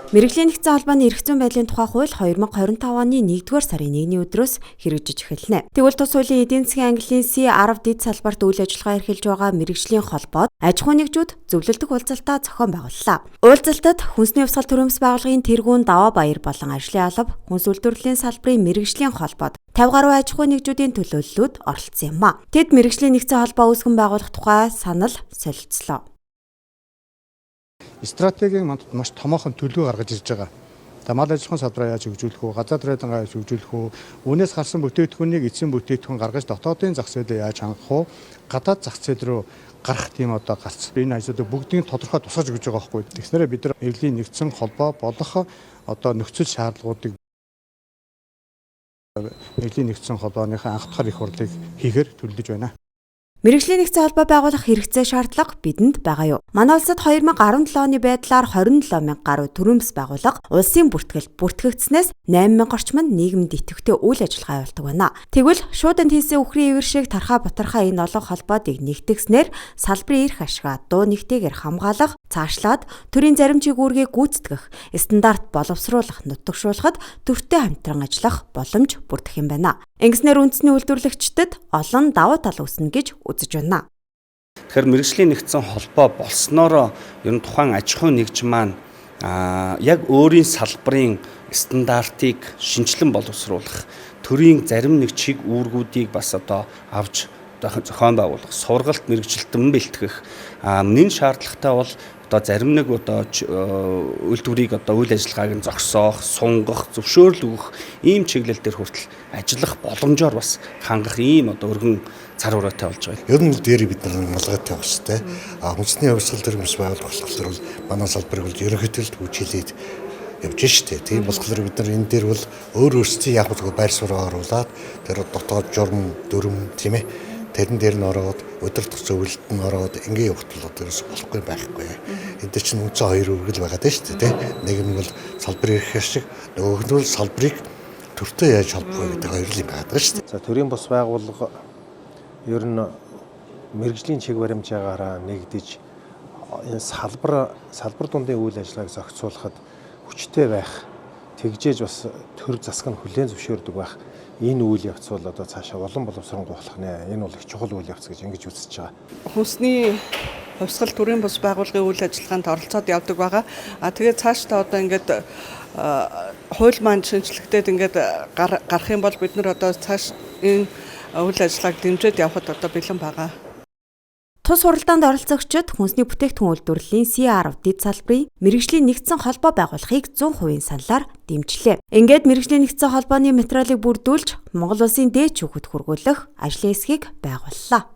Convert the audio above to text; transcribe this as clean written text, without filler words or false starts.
Мэргэжлийн нэгдсэн холбооны эрх зүйн байдлын тухай хууль 2025 оны 1-р сарын 1-ний өдрөөс хэрэгжиж эхэлнэ. Тэгвэл тус хуулийн эдийн засгийн ангиллын C10 дэд салбарт үйл ажиллагаа эрхэлж байгаа мэргэжлийн холбоод аж ахуйн нэгжүүд зөвлөлдөх уулзалтаа зохион байгууллаа. Уулзалтад хүнсний хувьсгал төрөмс байгууллагын тэргүүн Даваа Баяр болон ажлын алба хүнс үйлдвэрлэлийн салбарын мэргэжлийн холбоод 50 гаруй аж ахуйн нэгжүүдийн төлөөллүүд оролцсон юм а. Тэд мэргэжлийн нэгдсэн холбоо үүсгэн байгуулах тухай санал солилцлоо. Стратегийн манд маш томоохон төлөв гаргаж ирж байгаа. За мал аж ахуйн салбараа яаж хөгжүүлэх үү, газар драйдангаа яаж хөгжүүлэх үү, үүнээс гарсан бүтээгдэхүүнийг эцсийн бүтээгдэхүүн гаргаж дотоодын зах зээлээ яаж хангах уу, гадаад зах зээл рүү гарах тийм одоо гарц. Энэ ажлуудыг бүгдийг тодорхой тусгаж өгч байгаа байхгүй. Тэгснээрээ бид нар эвлийн нэгдсэн холбоо болох одоо нөхцөл шаардлагуудыг эвлийн нэгдсэн холбооныхаа анх дахь их хурлыг хийхээр төлөвлөж байна. Мэргэжлийн нэгдсэн холбоо байгуулах хэрэгцээ шаардлага бидэнд байгаа юу? Манай улсад 2017 оны байдлаар 27 мянга гаруй төрөмс байгууллага улсын бүртгэл бүртгэгдснээс 8 мянга орчим нь нийгэмд идэвхтэй үйл ажиллагаа явуулдаг байна. Тэгвэл шуудан хийсэн үхрийн ивэр шиг тархаа бутархаа энэ олон холбоодыг нэгтгэснээр салбарын эрх ашгаа дуу нэгтэйгээр хамгаалах, цаашлаад төрийн зарим чиг үүргийг гүйцэтгэх, стандарт боловсруулах, нутагшуулахад төртэй хамтран ажиллах боломж бүрдэх юм байна. Ингэснээр үндэсний үйлдвэрлэгчдэд олон давуу тал үүснэ гэж үзэж байна. Тэгэхээр мэргэжлийн нэгдсэн холбоо болсноороо ер нь тухайн аж ахуйн нэгж маань яг өөрийн салбарын стандартыг шинэчлэн боловсруулах, төрийн зарим нэг чиг үүргүүдийг бас одоо авч зохион байгуулах, сургалт мэргэжилтэн бэлтгэх, нэн шаардлагатай бол одоо зарим нэг одоо үйлдвэрийг одоо үйл ажиллагааг нь зогсоох, сунгах, зөвшөөрөл өгөх ийм чиглэл дээр хүртэл ажиллах боломжоор бас хангах ийм одоо өргөн цар хүрээтэй болж байгаа. Ер нь дээр бид нар малгайтай байх хэрэгтэй. А хүнсний хувьсгал төрөмс байгуулах болохоор бол манай салбарыг бол ерөнхийдөө л түгжүүлээд явж штэ. Тийм болохоор бид нар энэ дээр бол өөр өөрсдийн яг зөвхөн байр сууриа оруулаад тэр дотоод журам, дүрм тийм ээ тэрэн дээр нь ороод удирдах зөвлөлд нь ороод ингээ явах бол одоо ерөөс болохгүй байхгүй. Энд чинь үндсэн хоёр үргэл байгаа даа шүү дээ. Нэг нь бол салбарын эрх ашиг, нөгөөх нь бол салбарыг төртөө яаж холбох вэ гэдэг хоёр л юм байгаа даа шүү дээ. За төрийн бус байгууллага ер нь мэргэжлийн чиг баримжаагаараа нэгдэж энэ салбар дундын үйл ажиллагааг зохицуулахад хүчтэй байх, тэгжээж бас төр засаг нь хүлээн зөвшөөрдөг байх. Энэ үйл явц бол одоо цаашаа улам боловсронгуй болох нэ. Энэ бол их чухал үйл явц гэж ингэж үзэж байгаа. Хүнсний хувьсгал төрийн бус байгууллагын үйл ажиллагаанд оролцоод явдаг байгаа. А тэгээд цаашдаа одоо ингээд хууль маань шинэчлэгдээд ингээд гарах юм бол бид нар одоо цааш энэ үйл ажиллагааг дэмжиж явхад одоо бэлэн байгаа. Тус хуралдаанд оролцогчид хүнсний бүтээгдэхүүн үйлдвэрлэлийн C10 дэд салбарын мэргэжлийн нэгдсэн холбоо байгуулахыг 100% саналаар дэмжлээ. Ингээд мэргэжлийн нэгдсэн холбооны материалыг бүрдүүлж Монгол улсын дээд шүүхэд хүргүүлэх ажлын хэсгийг байгууллаа.